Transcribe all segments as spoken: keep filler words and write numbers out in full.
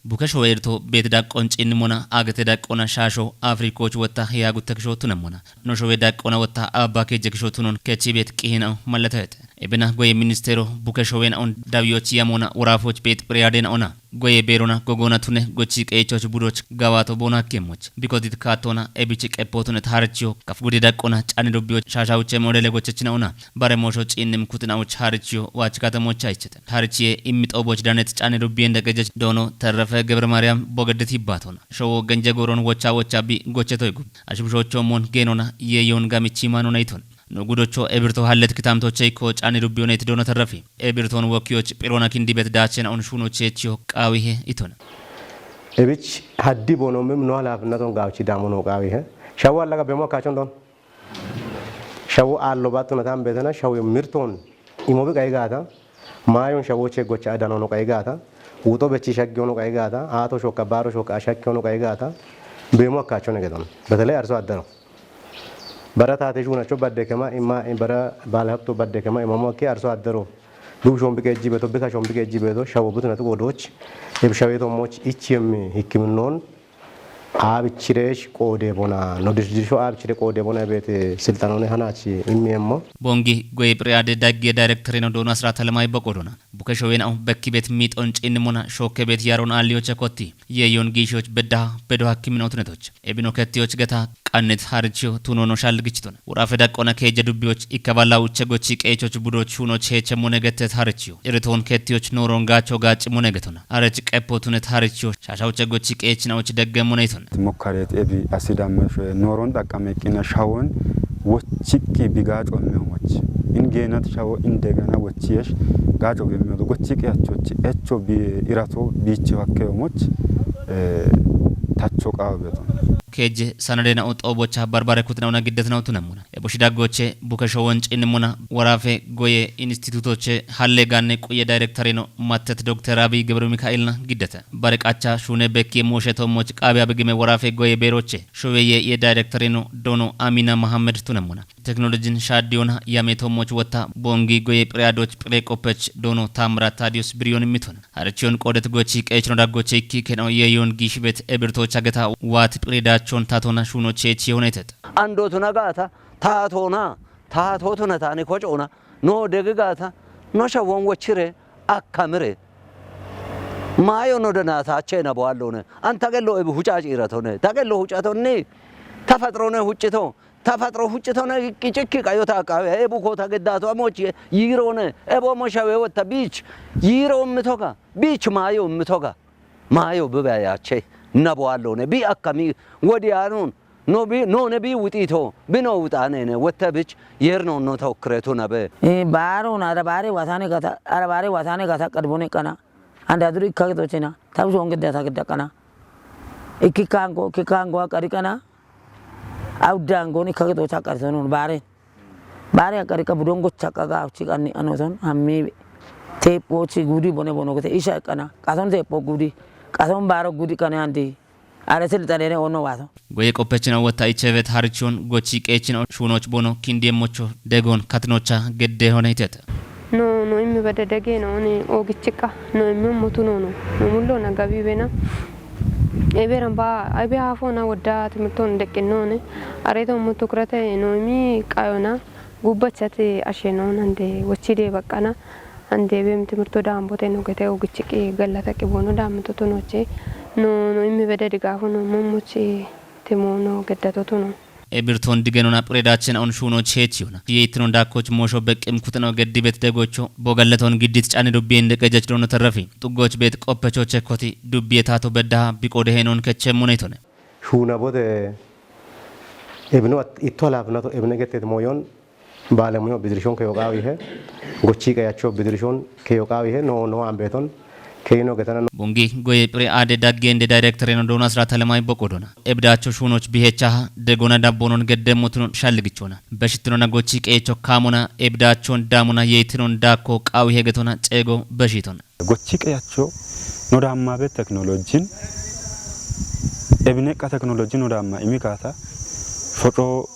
Buke showe irto beet daqqon ciinnimona agete daqqona shaasho Afrikoch wotta hiyagutte kisho tunemona. No showe daqqona wotta abba keje kisho tunon kechi beet qihina'o mallatayete. Ebena goye ministero buke showen on dawiyoch yamona worafoch beet piriyaden ona. Goye beerona gogona tune gochi qeechoch budoch gawato bona kemoch. Bikodit kaatona ebichi qepotune taharchiyo kaf gudi daqqona cani dubbiyoch shaashawuche modele gochechina ona. Bare moosho ciinnim kuxina'och haarichiyo waach katamoch aychete. Haarichiye immi xooboch danet caane dubbiyen daqejech doono Terrefe Gebre Maariyaam bogedet yibbaatona. Showo genje gooron wocha wocha bi gochetoy gub. Ashibishocho mon geenona yeeyon gamichi maanona iton. No gudocho ebirto hallet kitamtoche ikko caane dubbiyonayt doono Terrefi. Ebirton wokkiyoch phirona kindibet daachena on shuunoche echiyo qaawihe iton. Ebich haddi bono mim no halafinaton gaawchi daamono qaawihe. Shawo allaga bemo akkachon doon. Shawo aallo baatto natan beetena shawo mirton imobi qayigaata. Maayon shawoche gocha adanono qayigaata. Wuxo bechi shaggiyono qayigaata. Aato shokka baaro shokka ashakkiyono qayigaata. Beemo akkachone gedon. Beteley arso addero. Bara taate shuunacho badde kema imma bara baalhabto badde kema imamo akki arso addero. Dub shombi qeejji beeto bika shombi qeejji beeto shawo butunatu godoch. Eb shaweto moch ichi yemmi hikkiminnon Aabichireesh qoodee bona no dirdirsho aabichire qoodee bona beete silxanoone hanaachi immiemmo. Bongi goye phiriyaade dagge daayirektere no doono asiraata lemay boqodona. Buke showena'o bekki beet miixon ciinnimona shookke beet yaron aalliyoche kotti. Yeeyon giishiyoch beddaha bedo hakkimin otunetoch. Ebino kettiyoch geta qannet haarichiyo tunono shalgichitona. Wuraafe daqqona keeje dubbiyoch ikkaballa uche gochi qeechoch budoch shuunoch heechemmone gettet haarichiyo. Iritoon kettiyoch nooron gaacho gaacimone getona. Arech qeppo tunet haarichiyo shaashawche gochi qeechina'och deggemmoneyton. Mokkareet ebi asidamme shoye nooron xaqqame ikkina shawon wochiqqi bi gaaco emmeyomoch. In geenat shawo indegena wochiyesh gaaco bi emmeyodo gochiqqi achoch echo bi irato biiche wakkeyomoch, eh, tacho qaawo beton. Keje sanadena o xoobocha barbare kutina'ona giddetina'o tunemmona. Ebo shidaggoche buke showon ciinnimona woraafe goye institutoche halle gaanne quye daayirektareno mattet Dokter Abiy Gebre Mikaa'elna giddete. Bare qacha shuune bekki mooshe tommoch qaabiya bigime woraafe goye beeroche showeye ye daayirektareno doono Amina Mahammed tunemmona. Teknolojin shaaddiyona yame tommoch wotta bongi goye phiriyaadoch phire qoppech doono Taamrat Taadiyos biriyon immitona. Harichiyon qoodet gochi qeechno daggoche ikki keno yeeyon giishibet ebirtocha geta waat phiridaachon taatona shuunoche echi honeytet. Andotuna gaata, taatona, taatotuna taani kocoona, no degi gaata, no shawon wochire, akkamire. Maayo no danataachena bowallone. An ta gello ebi hucaci iratone. Ta gello hucatonni, tafaxrone huccito. Tafaxro huccitone qicikki qayo taaqaawe. Ebu ko ta geddato amoch yiirone. Ebo mo shawe wotta biich. Yiiro ummitoga. Biich maayo ummitoga. Maayo bibe yaache. Na bowallone. Bi akkami wodiyaanun. No bi, no ne bi wuxito. Bi no wuxaanene. Wotta biich. Yerno no tokkiretu nabe. Eh, baaro na ara baare watane gata, ara baare watane gata qadbone qana. Anda duri ikkagitochena. Tabu shonge data gidda qana. Ikki kango, ikki kango aqari qana. Awdangon ikkagitocha aqari sonun baare. Baare aqari qa budon gocha qa gaawchi qanni anoson hammi teeppochi gudi bone bono gete isha qana. Qason teeppo gudi. Qason baaro gudi qane andi. Are silxanene ono waaso. Goye qoppechina wotta ichevet harichon gochi qeechina shuunoch bono kindie mocho degon katinocha gedde honeytet. No, no immi bede dege no ne ogichiqa. No immi mutu no no. No mullo na gabi bena. Eberan ba, ebe hafo na wodda timirton deqqinone. Areto mutu kurate no immi qayona. Gubbachate ashenona ande wochide baqqana. Ande bem timirto daambote no gete ogichiqi gallata qibono daamito tonoche. No, no immi bede digaafo no mommochi timono geddato tono. Ebirton digenona phiredaachena on shuunoch heechiyona. Yeitnon daakkoch moosho beqqim kuteno geddibet degocho bogallaton giddit caane dubbiyen deqejech doono Terrefi. Xuggoch beet qoppechoche koti dubbiye taato beddaha biqode heenon kechemmoneytone. Shuuna bote ebino at-, itto halafinato ebine gettet moyon baalemuyo bidirshon keyo qaawihe. Gochi qayacho bidirshon keyo qaawihe. No, no ambeton. Keyino getana no. Bongi goye phire aade daggende daayirektareno doono asiraata lemay boqodona. Ebdaacho shuunoch bihechaha degona dabbonon gedde motunon shalligichona. Beshitinona gochi qeecho kaamona ebdaachon daamona yeitinon daakko qaawihe getona ceego beshitona. Gochi qeyacho no daammabe teknolojin, ebineqqa teknoloji no daamma imi gaata, foco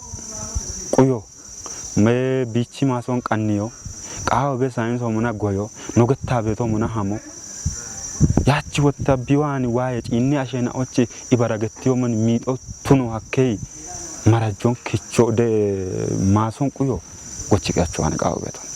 quyo, me biichi maason qanniyo, qaawo be sayinso muna goyo, no gettabeto muna hamo, Yaachi wotta biwaani waaye ciinni asheena'ochi ibara gettiyoomoni miixo tuno hakkey marajjon kicho de maason quyo gochi qiyacho waani qaawo beeton.